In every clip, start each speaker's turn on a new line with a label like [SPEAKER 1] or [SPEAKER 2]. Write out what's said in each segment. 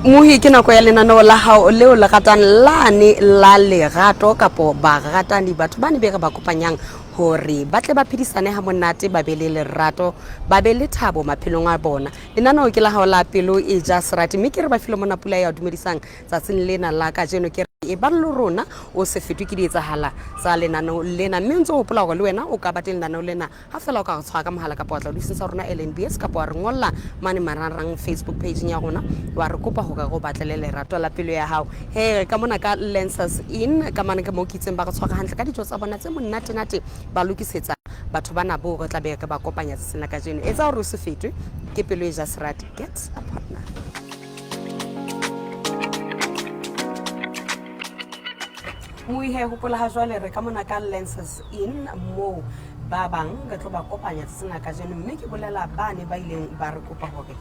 [SPEAKER 1] Mohi ke nako ya lenaneo la hao leo le ratang lane la lerato kapo baratani, batho ba ne be re ba kopanyang hore ba tle ba phedisane ha monate, ba be le lerato, ba be le thabo maphelong a bona. Lenaneo ke la hao la Pelo e ja Serati, mme ke re ba file mona pula ya dumedisang tsatsing lena la kajeno. Ke re e bang le rona, o se fetwe ke dietsahala tsa lenaneo lena, mme o ntse o hopola hore le wena o ka ba teng lenaneo lena ha fela o ka re tshwara ka mohala kapa wa tla ofising sa rona LNBS kapa wa re ngolla mane marangrang Facebook page ya rona, wa re kopa hore re o batlele lerato la pelo ya hao. He ka mona ka Lancers Inn ka mane ke mo ke itseng ba re tshwara hantle ka dijo tsa bona tse monate-nate, ba lokisetsa batho bana boo re tla be re ba kopanya tsatsing la kajeno. Etsa hore o se fetwe ke Pelo e ja Serati. Get a partner. Moihe hopola ha jwale re ka mona ka Lancers Inn moo ba bang re tlo ba kopanya tsatsing la kajeno, mme ke bolela ba ne ba ileng ba re kopa hore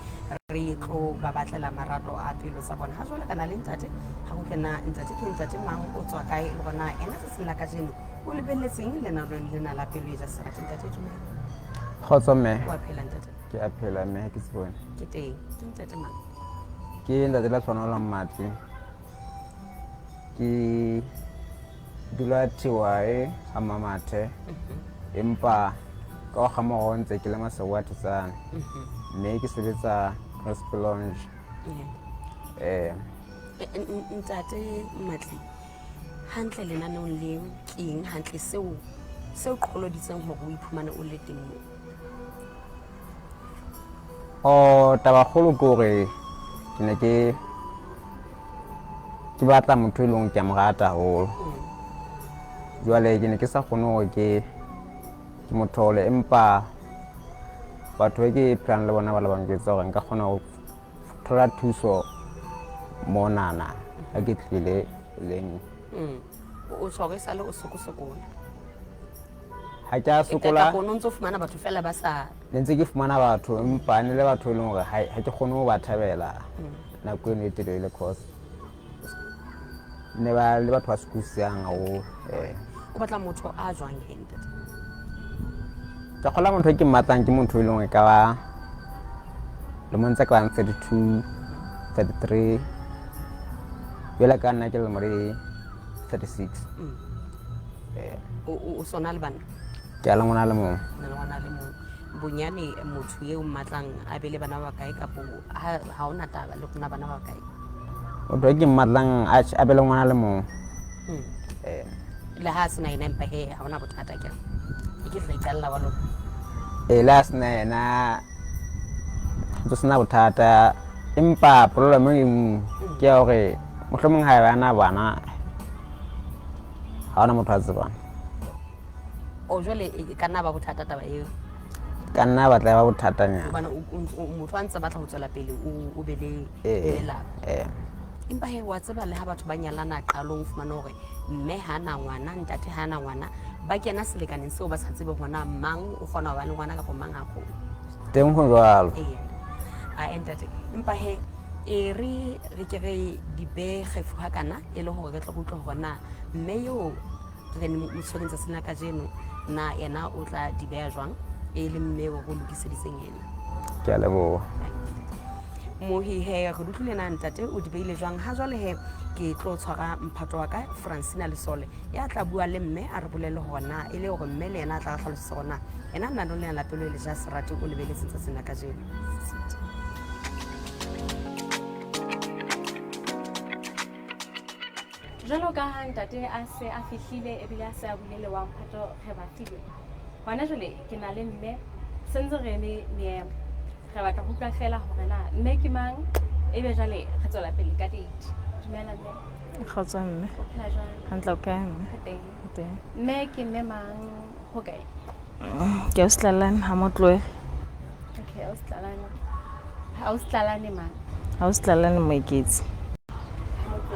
[SPEAKER 1] re tlo ba batlela marato a pelo tsa bona. Ha jwale re na le ntate, ha go kena ntate ke ntate mang, o tswa kae, le gona ena tsatsing la kajeno o lebelletseng lenaneong lena la Pelo e ja Serati. Ntate, dumela.
[SPEAKER 2] Kgotso mme.
[SPEAKER 1] Wa phela ntate?
[SPEAKER 2] Ke a phela mme, ke se bone.
[SPEAKER 1] Ke teng. Ke ntate mang?
[SPEAKER 2] Ke ntate la tshwanela Matli. Ke dula TY ha Mamathe, empa ka ga morogo ntse ke le Masego a Thetsane, mme ke sebetsa Recipe Lounge. Eh.
[SPEAKER 1] Ntate Matli, hantle lenaneong leo ke eng hantle seo seo qholoditseng hore o iphumane o le teng moo?
[SPEAKER 2] O taba kgolo ke hore ke ne ke ke batla motho e leng ke a mo rata haholo. Jwale ke ne ke sa kgone hore ke ke mo thole, empa batho ba ke phelang le bona ba le ba njwetsa hore nka kgona ho thola thuso monana ha ke tlile leng.
[SPEAKER 1] O tshware sale o sokosokola?
[SPEAKER 2] Ha ke a sokola.
[SPEAKER 1] Kapa o ntso fumana batho fela ba sa
[SPEAKER 2] Ne ntse ke fumana batho, empa ne le batho e leng hore ha ke kgone ho ba thabela nako eno e telele, cause ne ba le batho ba sokodisang haholo.
[SPEAKER 1] O batla motho a jwang he ntate?
[SPEAKER 2] Ke kgola motho e ke mmatlang ke motho e leng hore ka ba lemong tse ka bang 32, 33, jwale ka nna ke lemo le 36.
[SPEAKER 1] O sona le bana?
[SPEAKER 2] Ke a le ngwana le mong.
[SPEAKER 1] Na le ngwana le mong. Bonyane motho eo mmatlang a be le bana ba bakae, kapo ha ona taba le gona bana ba bakae?
[SPEAKER 2] Motho e ke mmatlang a be le ngwana le mong.
[SPEAKER 1] Le ha a sena yena, empa he ha ona bothata, ke ke tla iqalla wa lona.
[SPEAKER 2] Ee, le ha sena yena ntse sena bothata, empa problem e nngwe ke ya hore mohlomong ha ba na bana, ha ona motho a tsebang.
[SPEAKER 1] O jwale e ka nna ba bothata taba eo?
[SPEAKER 2] Ka nna batla ba bothatanyana.
[SPEAKER 1] Hobane motho a ntse batla ho tswela pele o be le lelapa. Empa he wa tseba le ha batho ba nyalana qalong, fumana hore mme ha na ngwana, ntate ha na ngwana, ba kena selekaneng seo ba sa tsebe hona mang o kgona ho ba le ngwana kapa mang ha kgone.
[SPEAKER 2] Teng ho jwalo.
[SPEAKER 1] Ee. A ntate, empa he e re re ke re di behe kgefu ha kana e le hore re tle re utlwe hore na mme eo re mo tshwereng tsatsing la kajeno na yena o tla di beha jwang, e le mme o re lokiseditseng yena.
[SPEAKER 2] Ke a leboha.
[SPEAKER 1] Mohi he re utlwile na ntate o di beile jwang. Ha jwale he ke tlo tshwara mphato wa ka Francina Lesole ya tla bua le mme a re bolele hore na e le hore mme le yena a tla re hlalosetsa hore na ena nna lona la pelo e le ja serati o lebeletse tsatsing la kajeno.
[SPEAKER 3] Jwalo ka ha ntate a se a fihlile ebile a se a buile le wa mphato re ba filwe. Hona jwale ke na le mme, sentse re eme meemo. Re batla ho utlwa fela hore na mme ke mang, ebe jwale re tswela pele ka date. Dumela mme.
[SPEAKER 4] Kgotso mme.
[SPEAKER 3] O phela jwang?
[SPEAKER 4] Hantle, o kae mme?
[SPEAKER 3] Re teng.
[SPEAKER 4] Teng.
[SPEAKER 3] Mme ke mme mang, ho kae?
[SPEAKER 4] Ke ausi Tlalane ha Motloe.
[SPEAKER 3] Okay, ausi Tlalane. Ausi Tlalane mang?
[SPEAKER 4] Ausi Tlalane Moeketsi.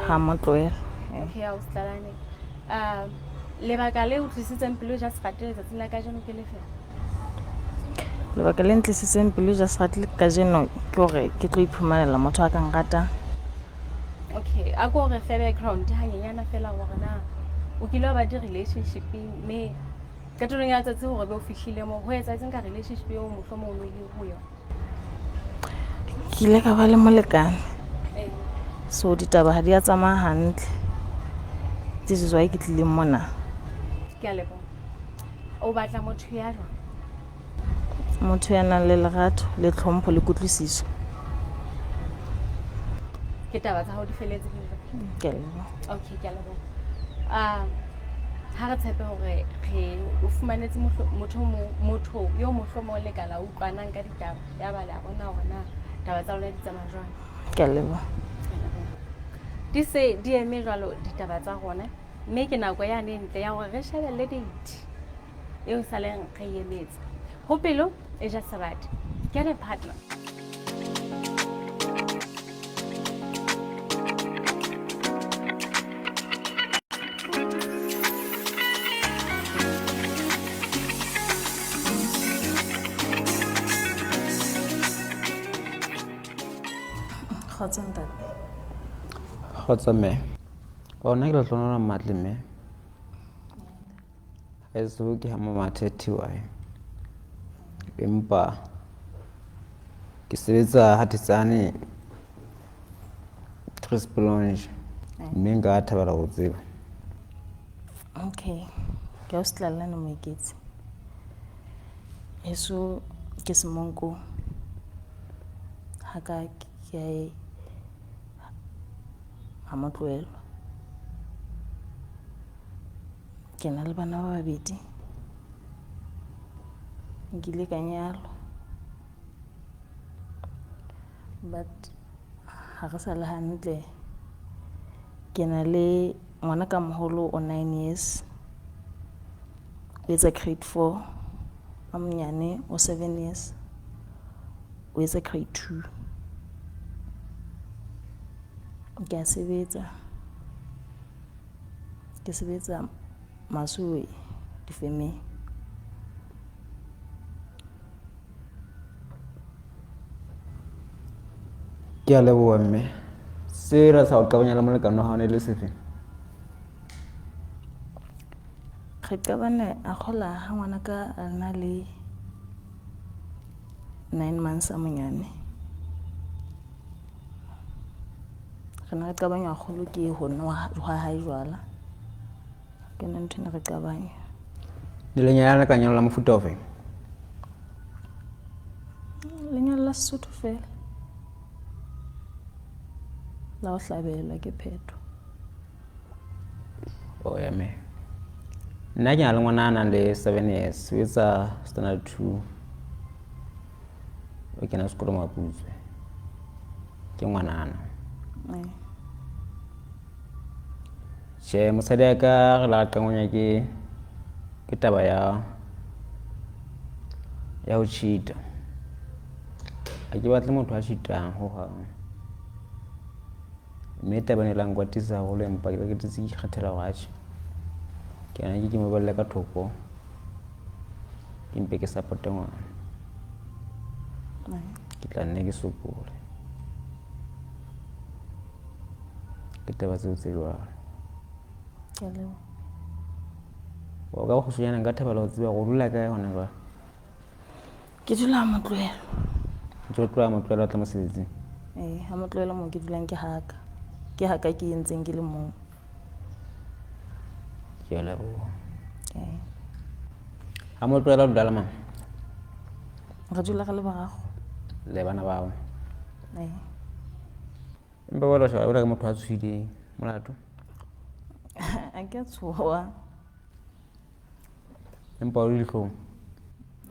[SPEAKER 4] Ha Motloe.
[SPEAKER 3] Okay, ausi Tlalane. Lebaka le o tlisitseng Pelo ja Serati letsatsing la kajeno ke lefe?
[SPEAKER 4] Lebaka le ntlisitseng Pelo ja Serati kajeno ke hore ke tlo iphumanela motho a ka nratang.
[SPEAKER 3] Okay, a ko re fe background hanyenyana fela hore na o kile wa ba di-relationshipeng, mme qetellong ya letsatsi hore be o fihlile moo, ho etsahetseng ka relationship eo mohlomong o no ile ho yona?
[SPEAKER 4] Ke ile ka ba le molekane. So ditaba ha di a tsamaya hantle. This is why ke tlileng mona.
[SPEAKER 3] Ke a leboha. O batla motho ya jwang?
[SPEAKER 4] Motho ya nang le lerato le tlhompho le kutlwisiso.
[SPEAKER 3] Ke taba tsa hao di feletse
[SPEAKER 4] Ke a leboha.
[SPEAKER 3] Okay, ke a leboha. Ha re tshepe hore re o fumanetse motho yo mohlomong le ka la utlwanang ka ditaba, ya ba le a bona hore na taba tsa lona di tsamaya jwang.
[SPEAKER 4] Ke a leboha.
[SPEAKER 3] Di se di eme jwalo ditaba tsa rona, mme ke nako yane e ntle ya hore re shebelle date eo saleng re emetse. Ho pelo e ja serati. Get a partner.
[SPEAKER 4] Kgotso ntate.
[SPEAKER 2] Kgotso mme. Ona ke Lehlohonolo Mmatli mme. Heso ke ha Mamathe TY. Empa ke sebetsa ha Thetsane Tris Plonge. Mme nka thabela ho tseba.
[SPEAKER 4] Okay. Ke o setlalane Moeketsi. Heso ke Semonko. Ha ka ke ha motlohelo. Ke na le bana ba babedi. Nkile ka nyalwa. But ha re sa le hantle. Ke na le ngwana ka moholo o 9 years. O etsa grade 4. A monyane o 7 years. O etsa grade 2. Ke a sebetsa. Ke sebetsa Masuwe difemeng.
[SPEAKER 2] Ke a leboha mme. Sera sa ho qabanya le molekane wa hao ne le sefe?
[SPEAKER 4] Re qabane a kgola ha ngwana ka a na le 9 months a monyane. Re ne re qabanya haholo ke ho nwa ha hae jwala. Ke nna ntho e ne re qabanya.
[SPEAKER 2] Le lenyalana ka lenyalo la mofuta ofe?
[SPEAKER 4] Lenyalo la Sesotho fela. La ho hlabelwa ke phetho.
[SPEAKER 2] Oh ya mme. Nna ke na le ngwana a nang le 7 years, o etsa standard 2. O kena sekolo Maputswe. Ke ngwanana. Tjhe, mosadi ya ka re la qangwanya ke taba ya ho cheat-a. Ha ke batle motho a cheat-ang hohang. Mme taba ena e la nkwatisa haholo, empa ke qetetse ke ikgethela hore atjhe. Ke yena ke mo belle ka thoko. Ke mpe ke support-e ngwana. Ke tla nne ke sokole. Ke taba tseo tse jwalo.
[SPEAKER 4] Ke a leboha.
[SPEAKER 2] O ka bokgutshwanyane nka thabela ho tseba hore o dula kae hona jwale?
[SPEAKER 4] Ke dula ha Motlohelo.
[SPEAKER 2] Ntse o tloha Motlohelo o tla mosebetsing?
[SPEAKER 4] Ee, ha Motlohelo moo ke dulang ke haka. Ke haka ke entseng ke le mong.
[SPEAKER 2] Ke a leboha.
[SPEAKER 4] Ee.
[SPEAKER 2] Ha Motlohelo o dula le mang?
[SPEAKER 4] Re dula re le bararo.
[SPEAKER 2] Le bana bao?
[SPEAKER 4] Ee.
[SPEAKER 2] Empa jwale o sheba jwalo ka motho a tshohileng molato?
[SPEAKER 4] Ha ke a tshoha.
[SPEAKER 2] Empa o le dihlong?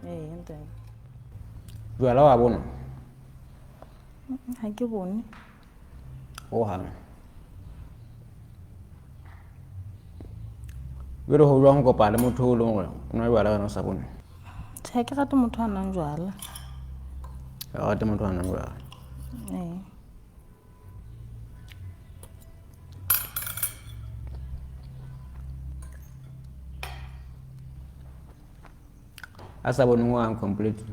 [SPEAKER 4] Ee, ntate.
[SPEAKER 2] Jwala wa bona?
[SPEAKER 4] Ha ke bone.
[SPEAKER 2] Hohang. Jwale ho jwang ho kopana le motho o leng hore o nwa jwala wena o sa bone?
[SPEAKER 4] Tjhe, ha ke rate motho a nwang jwala.
[SPEAKER 2] Ha o rate motho a nwang jwala?
[SPEAKER 4] Ee.
[SPEAKER 2] A sa boneng hohang completely.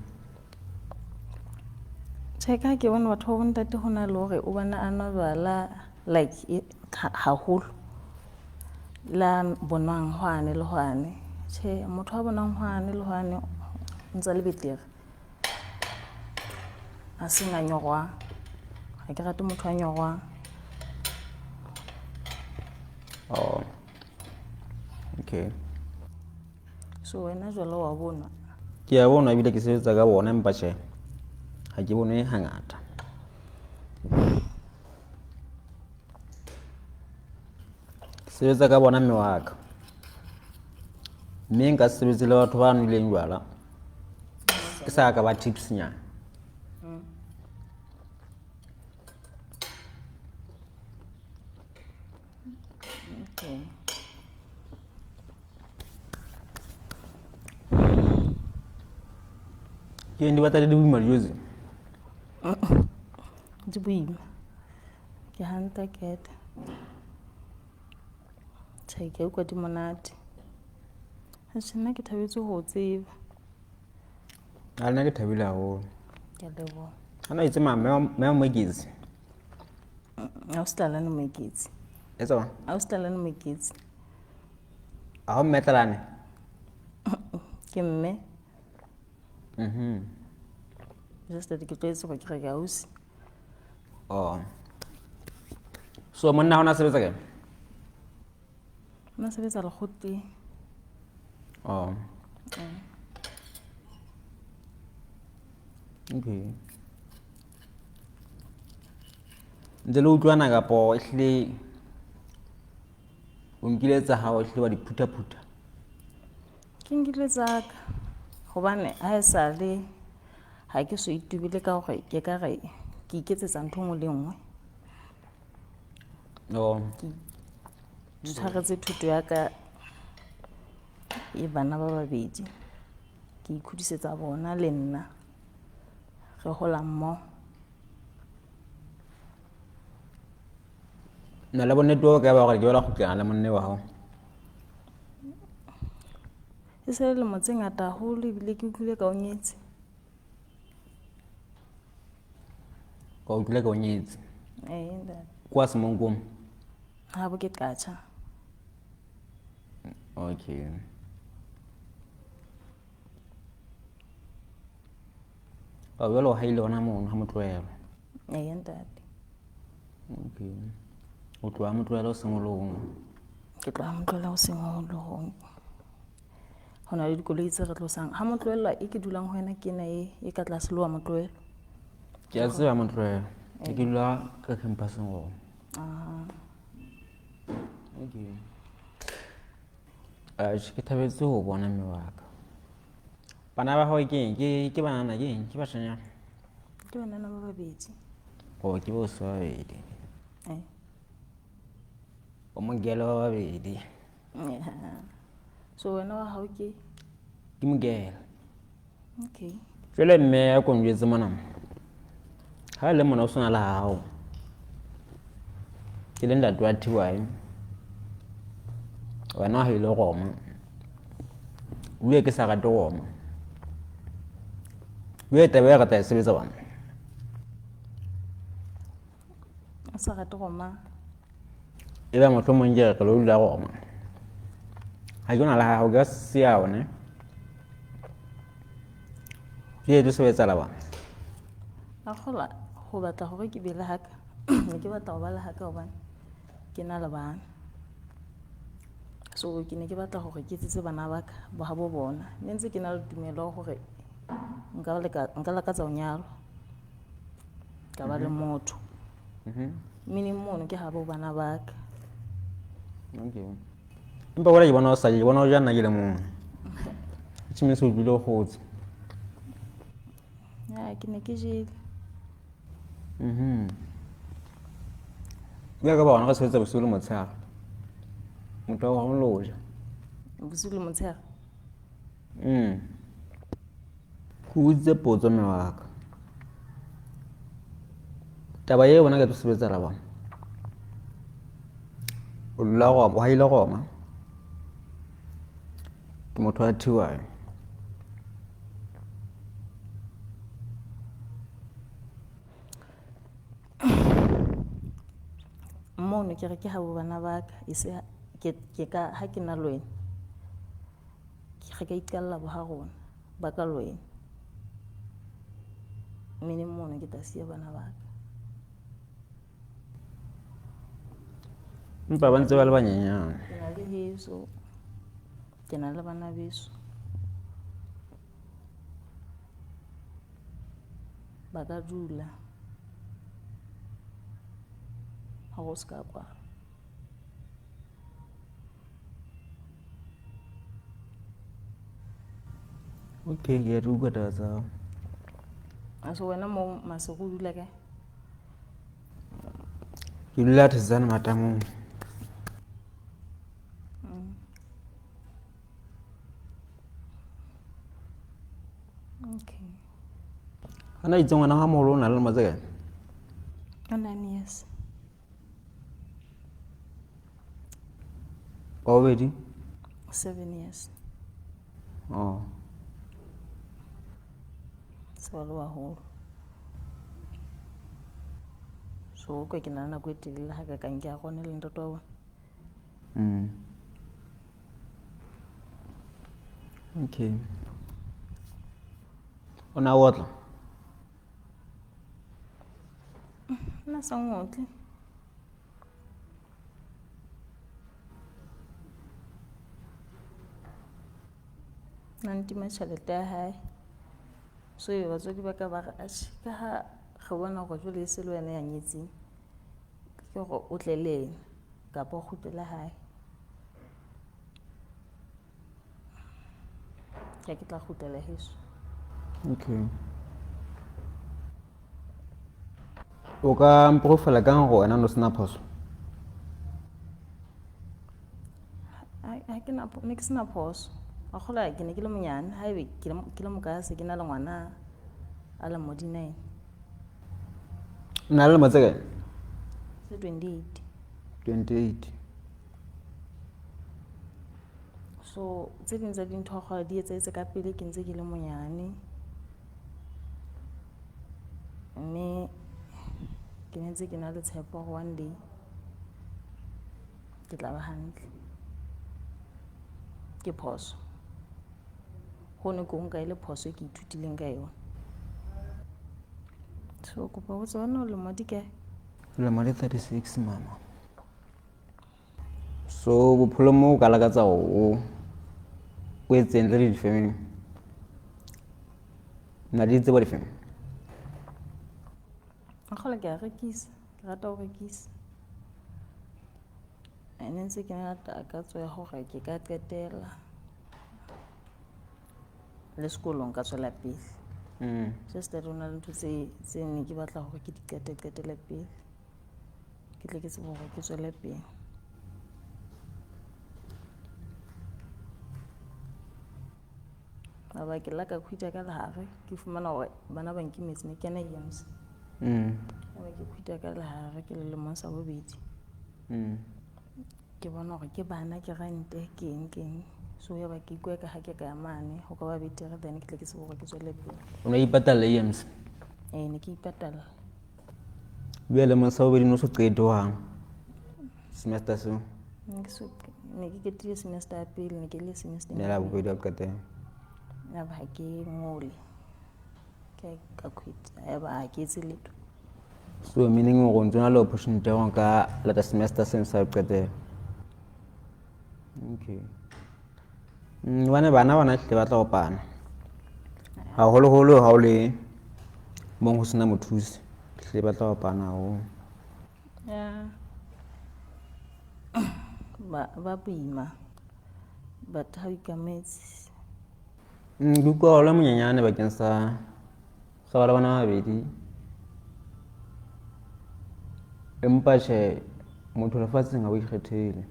[SPEAKER 4] Tjhe, ka ha ke bone batho ba bontate ho na le hore o bona a nwa jwala like haholo. La bonwang hwane le hwane. Tjhe, motho a bonang hwane le hwane o ntsa le betere. A seng a nyorwang. Ha ke rate motho a nyorwang.
[SPEAKER 2] Oh. Okay.
[SPEAKER 4] So wena jwala wa bonwa?
[SPEAKER 2] Ke a bonwa ebile ke sebetsa ka bona empa tjhe. Ha ke bonwe hangata. Ke sebetsa ka bona mme wa ka. Mme nka se sebetse le batho ba nweleng jwala. Ke sa ka ba tips nyana.
[SPEAKER 4] Okay.
[SPEAKER 2] Ke eng di batla di le boima dijo tse?
[SPEAKER 4] Di boima. Ke hanta kete. Tjhe, ke a utlwa di monate. Atjhe, nna ke thabetse ho o tseba.
[SPEAKER 2] A nna ke thabile haholo.
[SPEAKER 4] Ke a leboha.
[SPEAKER 2] Ha na itse ma mme wa Moeketsi.
[SPEAKER 4] Ausi Tlalane Moeketsi.
[SPEAKER 2] Etsa bang?
[SPEAKER 4] Ausi Tlalane Moeketsi.
[SPEAKER 2] A ho mme Tlalane?
[SPEAKER 4] Ke mme. Just that ke tlwaetse hore ke re ke ausi.
[SPEAKER 2] Oh. So monna ha o na sebetsa kae?
[SPEAKER 4] Nna sebetsa lekgotleng.
[SPEAKER 2] Oh. Okay. Ntse le utlwana kapo ehlile o nkile tsa hao ehlile wa di phutha-phutha?
[SPEAKER 4] Ke nkile tsa ka hobane ha e sale ha ke so itubile ka hore ke ka re ke iketsetsa ntho e nngwe le e nngwe.
[SPEAKER 2] Oh.
[SPEAKER 4] Ke tshwaretse thuto ya ka e bana ba babedi. Ke ikhudisetsa bona le nna. Re hola mmoho.
[SPEAKER 2] Na le bonnete bo ka ba hore ke wela kgutlana le monne wa hao?
[SPEAKER 4] E se le lemo tse ngata haholo ebile ke utlwile ka o nyetse.
[SPEAKER 2] Ka utlwile ka o nyetse.
[SPEAKER 4] Ee, ntate.
[SPEAKER 2] Kwa Semonkong?
[SPEAKER 4] Ha bo ke qatjha.
[SPEAKER 2] Okay. Ka jwale o haile hona mono ha Motlohelo?
[SPEAKER 4] Ee, ntate.
[SPEAKER 2] Okay. O tloha Motlohelo o seng o le hong?
[SPEAKER 4] Ke tloha Motlohelo o seng o le hong. Ho na le dikoloi tse re tlosang. Ha Motlohelo e ke dulang ho yena ke ena e ka tlase le wa Motlohelo.
[SPEAKER 2] Ke a tseba Motlohelo. Ke dula ka campuseng gona.
[SPEAKER 4] Ah.
[SPEAKER 2] Okay. Atjhe, ke thabetse ho bona mme wa ka. Bana ba hao ke eng? Ke banana ke eng? Ke bashanyana?
[SPEAKER 4] Ke banana ba babedi.
[SPEAKER 2] Oh, ke bo ba babedi.
[SPEAKER 4] Eh.
[SPEAKER 2] O mogele ba babedi.
[SPEAKER 4] Yeah. So wena wa hao ke?
[SPEAKER 2] Ke mogele.
[SPEAKER 4] Okay.
[SPEAKER 2] Jwale mme a ko njwetse mona. Ha le mona o sona le hao. Ke le ntate wa Thiwae. Wena ha ile Roma. Uye ke sa rate Roma. Uye taba e rata e sebetsa bana.
[SPEAKER 4] O sa rate Roma?
[SPEAKER 2] E ba mohlomong ke re lo dula Roma. Ha ke na le hao ka siya one. Ke tlo sebetsa la bana.
[SPEAKER 4] A kgola ho batla hore ke be le haka. Ne ke batla ho ba le haka hobane ke na le bana. So ke ne ke batla hore ke etsetse bana ba ka bo habo bona. Ne ntse ke na le tumelo hore nka lakatsa ho nyalwa. Ka ba le motho. Meaning mono ke habo bana ba ka.
[SPEAKER 2] Okay. Empa wena ke bona o sa ke bona o ja nna ke le mong. Tjhe se utlwile o kgotse.
[SPEAKER 4] Ya, ke ne ke jele.
[SPEAKER 2] Ya ka bona re sebetsa bosiu le motshehare. Motho wa hao lo ja.
[SPEAKER 4] Bosiu le motshehare?
[SPEAKER 2] Ke utswitse potso mme wa ka. Taba eo bona ka tlo sebetsa la bona. O dula Roma, o haile Roma. Ke motho wa Thiwae.
[SPEAKER 4] Mono ke re ke habo bana ba ka, e se ke ka ha ke na le wena. Ke re ka iqalla bo ha rona ba ka le wena. Mme mono ke tla siya bana ba ka.
[SPEAKER 2] Empa ba ntse ba le banyenyane.
[SPEAKER 4] Ke na le heso, ke na le bana beso. Ba ka dula ha go se ka kwalwa.
[SPEAKER 2] Okay, ke a di utlwa taba tsa hao.
[SPEAKER 4] A so wena mo Maseru o dula kae?
[SPEAKER 2] Ke dula Thetsane Matamong.
[SPEAKER 4] Okay.
[SPEAKER 2] Ana itse ngwana wa moholo o na le lemo tse kae?
[SPEAKER 4] O 9 years.
[SPEAKER 2] Wa bobedi?
[SPEAKER 4] 7 years.
[SPEAKER 2] Oh.
[SPEAKER 4] Se ba le baholo. So kwa ke na le nako e telele ha kakang ke a kgone le ntate wa bona.
[SPEAKER 2] Okay. O na o otla?
[SPEAKER 4] Nna sa ngotle. Na ntima tjhelete ya hae. So e batswadi ba ka ba re atjhe, ka ha re bona hore jwale e se le wena ya nyetseng, ke hore o tle le ena kapa o kgutlele hae. Ke ke tla kgutlela heso.
[SPEAKER 2] Okay. O ka mprofela kang hore wena o no sena phoso?
[SPEAKER 4] Ha ke na ne ke sena phoso. Wa kgolwa ke ne ke le monyane, haebe ke le moka se ke na le ngwana a lemo di 9.
[SPEAKER 2] O na le lemo tse kae?
[SPEAKER 4] Se 28.
[SPEAKER 2] 28.
[SPEAKER 4] So tse ding tsa dintho wa kgolwa di etsahetse ka pele ke ntse ke le monyane. Mme ke ne ntse ke na le tshepo hore one day ke tla ba hantle. Ke phoso. Ho ne ke o nka e le phoso e ke ithutileng ka yona. So kopa ho botsa wena o lemo di kae?
[SPEAKER 2] Lemo di 36, mama. So bophelong mo o ka lakatsa hore o etseng ntle le di-family? Na le ditsebo difeng?
[SPEAKER 4] Wa kgolwa ke a rekisa, ke rata ho rekisa. Ene ntse ke na le takatso ya hore ke ka qetela le sekolong ka tswela pele. Just that ho na le ntho tse ne ke batla hore ke di qete qetele pele. Ke tle ke tsebe hore ke tswele pele. Aba ke la ka quit-a ka lehare, ke fumana hore bana ba nkimetse ne ke kena EMC. Aba ke quit-a ka lehare ke le lemong sa bobedi. Ke bona hore ke bana, ke rente, ke eng ke eng. So yaba ke ikutlwa ka ha ke ka ya mane ho ka ba betere then ke tle ke tsebe hore ke tswele pele.
[SPEAKER 2] O ne ipatalla EMC?
[SPEAKER 4] Ee, ne ke ipatalla.
[SPEAKER 2] Bua lemong sa bobedi no so qete hohang semester seo?
[SPEAKER 4] Ne ke qetile semester ya pele, ne ke le semester
[SPEAKER 2] Ne la bobedi wa qetela.
[SPEAKER 4] Yaba ha ke ngole. Ke ka quit. Yaba ha ke etse letho.
[SPEAKER 2] So meaning hore o ntso na le opportunity ya hore nka lata semester seno sa ho qetela. Okay. Hobane bana bona hlile ba tla kopana. Haholoholo ha o le mong ho sena mothusi. Hlile ba tla kopana haholo.
[SPEAKER 4] Ya. Ba boima. But ha o ikametse.
[SPEAKER 2] Ke utlwa o le monyenyane bakeng sa ba le bana ba babedi. Empa tjhe, motho lefatsheng ha o ikgethele.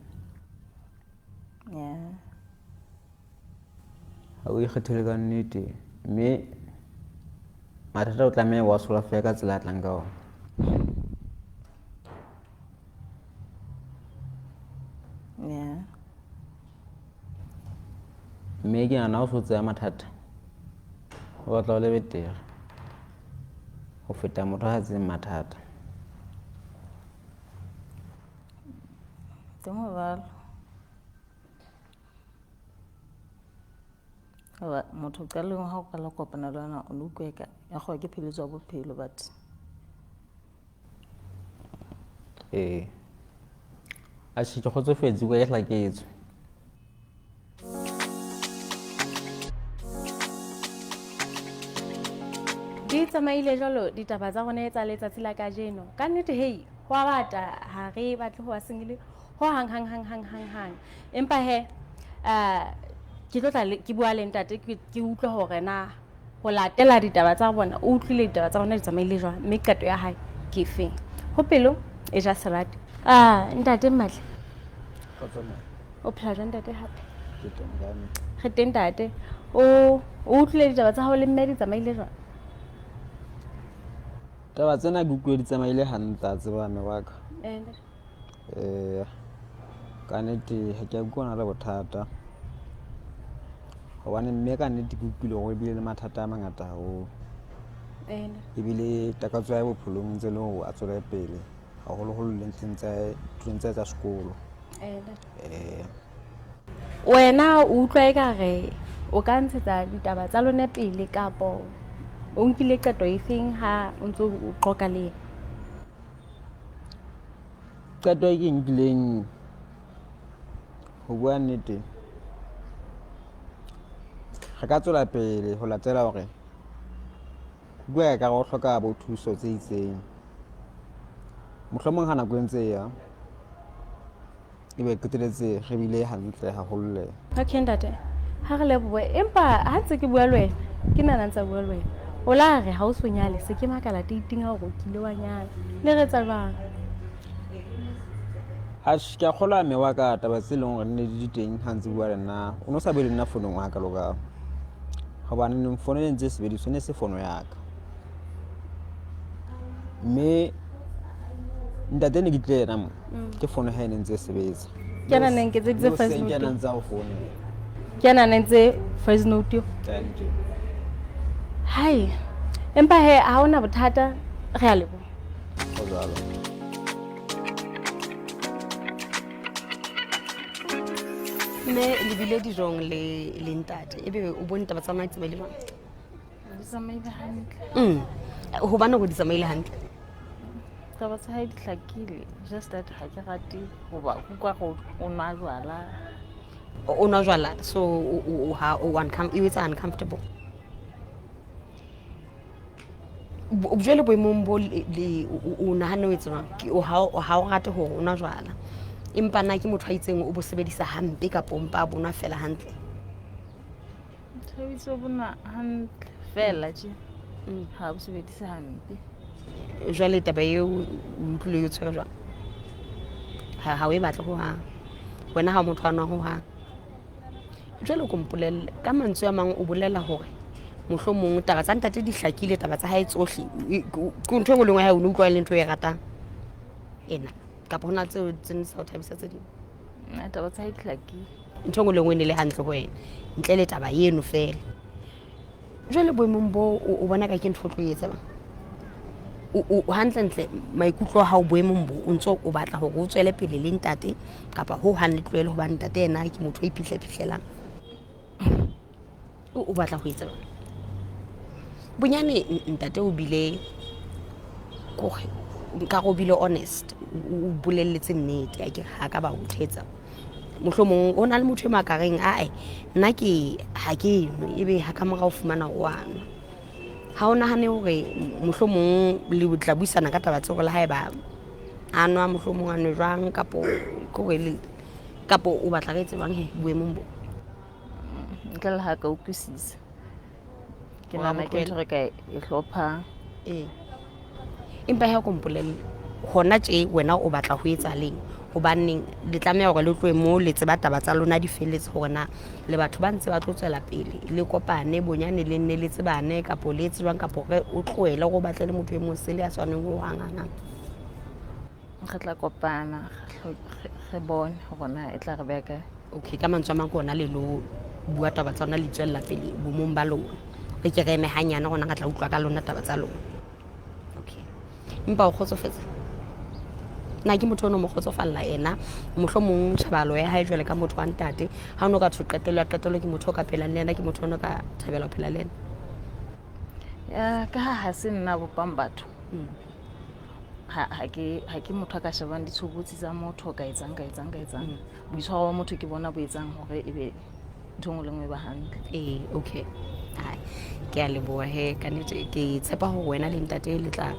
[SPEAKER 2] Ha o ikgethele ka nnete, mme mathata o tlameha wa sola feela ka tsela a tlang ka ona. Mme ke nahana ha o so tseba mathata, o batla o le betere ho feta motho a sa tsebeng mathata.
[SPEAKER 4] Teng ho jwalo. Hoba motho qalong ha o qala ho kopana le wena o no utlwa eka ya kgoba ke pheletso ya bophelo but
[SPEAKER 2] Ee. Atjhe, ke kgotsofetse kwa ke hlaketswe.
[SPEAKER 3] Di tsamaile jwalo ditaba tsa rona tsa letsatsi la kajeno. Ka nnete hei, ho a bata ha re batle ho ba single ho hang hang hang hang hang hang. Empa he ke tlo tla ke bua le ntate ke utlwe hore na ho latela ditaba tsa bona o utlwile ditaba tsa bona di tsamaile jwang mme qeto ya hae ke efeng. Ho pelo e ja serati. Ntate Mmatle. O phela jwang ntate hape?
[SPEAKER 2] Ke teng kae mme?
[SPEAKER 3] Re teng ntate. O utlwile ditaba tsa hao le mme di tsamaile jwang?
[SPEAKER 2] Taba tsena ke utlwile di tsamaile hantle a tseba mme wa ka. Eh, ka nnete ha ke a utlwa le bothata. Hobane mme ka nnete ke utlwile hore o bile le mathata a mangata haholo. Ebile takatso ya hae bophelong ntse le hore a tswele pele haholoholo le ntlheng tsa thutong tsa sekolo. Eh.
[SPEAKER 3] Wena o utlwa ekare o ka ntshetsa ditaba tsa lona pele kapo o nkile qeto efeng ha o ntso o qoqa le yena?
[SPEAKER 2] Qeto e ke nkileng ho bua nnete, re ka tswela pele ho latela hore bua ka o hloka bo thuso tse itseng. Mohlomong ha nako e ntse e ya ebe qeteletse re bile hantle haholo le.
[SPEAKER 3] Okay ntate, ha re lebohe empa ha ntse ke bua le wena, ke nna ntse bua le wena. O la re ha o so nyale se ke makala dating ha hore o kile wa nyala. Le re etsa jwang?
[SPEAKER 2] Atjhe, ke a kgolwa mme wa ka taba tse leng hore ne di teng ha ntse bua le nna. O no sa bue le nna founong wa ka loka. Hobane fono e ntse e sebediswa ne se fono ya ka. Mme ntate ne ke tlile yena mo ke fono ha e ne ntse e sebetsa.
[SPEAKER 3] Ke ana neng ke tseditse voice note.
[SPEAKER 2] Ke ana ntse a o founela.
[SPEAKER 3] Ke ana neng tse voice note.
[SPEAKER 2] Thank you.
[SPEAKER 3] Hai. Empa he ha ona bothata re a leboha.
[SPEAKER 2] Ho jwalo.
[SPEAKER 1] Mme le bile dijong le le ntate ebe o bone taba tsa lona di tsamaile jwang?
[SPEAKER 4] Di tsamaile hantle.
[SPEAKER 1] Hobane hore di tsamaile hantle.
[SPEAKER 4] Taba tsa hae di hlakile, just that ha ke rate hoba utlwa gore o nwa jwala.
[SPEAKER 1] O nwa jwala so o ha o e etsa uncomfortable. Jwale boemong bo le o nahane o etse jwang? Ha o rate hore o nwa jwala. Empa na ke motho a itseng o bo sebedisa hampe kapa o mpa a bonwa fela hantle?
[SPEAKER 4] Thabiso bo nwa hantle fela tje. Ha bo sebedise hampe.
[SPEAKER 1] Jwale taba eo o utlwile e tshwere jwang? Ha o e batle hohang. Wena ha o motho a nwang hohang. Jwale ko mpolelle ka mantswe a mang o bolela hore mohlomong taba tsa ntate di hlakile, taba tsa hae tsohle ke ntho e nngwe le nngwe ya hae o ne utlwa e le ntho e ratang ena kapa hona tseo tse ne sa o thabisa tse ding?
[SPEAKER 4] Nna taba tsa hae di hlakile.
[SPEAKER 1] Ntho e nngwe le nngwe e ne le hantle ho wena ntle le taba eno fela. Jwale boemong bo o bona ka ke ntho o tlo e etsa bang? O hantlentle maikutlo a hao boemong bo o ntso o batla hore o tswele pele le ntate kapa ho hang le tlohele hobane ntate yena ke motho o iphihlaphihlellang? O batla ho etsa jwang? Bonyane ntate o bile kore nkare o bile honest, o bolelletse nnete akere ha ka ba o thetsa. Mohlomong o na le motho e makareng ae nna ke ha ke nwe ebe ha ka mora o fumana o a nwa. Ha o nahane hore mohlomong le tla buisana ka taba tseo le haeba a nwa mohlomong a nwe jwang kapo kore kapo o batla re etse jwang he boemong bo?
[SPEAKER 4] Ntle le ha ka utlwisisa. Ke nahana ke ntho re ka e hlophang.
[SPEAKER 1] Ee. Empa ha ko mpolelle hona tje wena o batla ho etsa leng? Hobaneng le tlameha hore le tlohe moo le tseba taba tsa lona di felletse hore na le batho ba ntse ba tlo tswela pele le kopane bonyane le nne le tsebane kapo le etse jwang kapo re o tlohele hore o batle le motho e mong sele ya tshwaneng ho hang hang hang.
[SPEAKER 4] Re tla kopana re bone hore na e tla re beha kae.
[SPEAKER 1] Okay, ka mantswe a mang ke ona le lo bua taba tsa lona le tswella pele bomong ba lona. Re ke re eme hanyane rona re tla utlwa ka lona taba tsa lona. Okay. Empa o kgotsofetse? Na ke motho o no mo kgotsofalla ena mohlomong tjhebahalo ya hae jwale ka motho wa ntate ha o no ka thwe qetello ya qetello ke motho o ka phelang le yena ke motho o no ka thabela ho phela le yena?
[SPEAKER 4] Ya ka ha ha se nna bopang batho. Ha ke ha ke motho a ka shebang ditshobotsi tsa motho, ka etsang, ka etsang, ka etsang. Boitshwaro ba motho ke bona bo etsang hore ebe ntho e nngwe le nngwe e ba hantle.
[SPEAKER 1] Ee, okay. Hai, ke a leboha he. Ka nnete ke tshepa hore wena le ntate le tla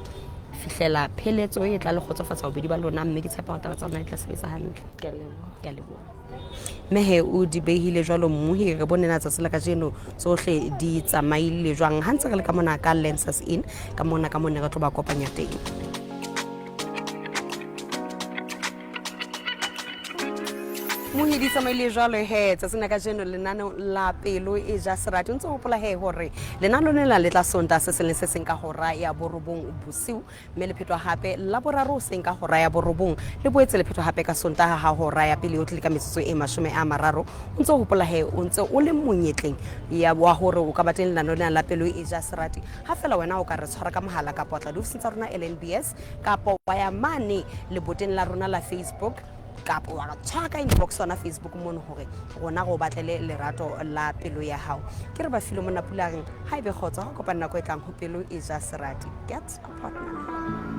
[SPEAKER 1] fihlela pheletso e tla le kgotsofatsa bobedi ba lona, mme ke tshepa hore taba tsa lona di tla sebetsa hantle.
[SPEAKER 4] Ke a leboha.
[SPEAKER 1] Ke a leboha. Mme he o di behile jwalo mmuhi, re bone na tsatsi la kajeno tsohle di tsamaile jwang ha ntse re le ka mona ka Lancers Inn, ka mona ka mone re tlo ba kopanya teng. Mohi di tsamaile jwalo he tsatsing la kajeno lenaneo la Pelo e ja Serati. O ntse o hopola he hore lenaneo lena le tla Sontaha se seng le se seng ka hora ya 9 bosiu, mme le phetwa hape Laboraro hoseng ka hora ya 9, le boetse le phetwa hape ka Sontaha ha hora ya pele o tlile ka metsotso e 30. O ntse o hopola he o ntse o le monyetleng ya wa hore o ka ba teng lenaneo lena la Pelo e ja Serati ha fela wena o ka re tshwara ka mohala kapa wa tla diofising tsa rona LNBS kapa wa ya mane leboteng la rona la Facebook kapa wa tshwara ka inbox yona Facebook mono hore rona re o batlele lerato la pelo ya hao. Ke re ba file mona pula reng ha ebe kgotso ha o kopana nako e tlang ho Pelo e ja Serati. Get a partner.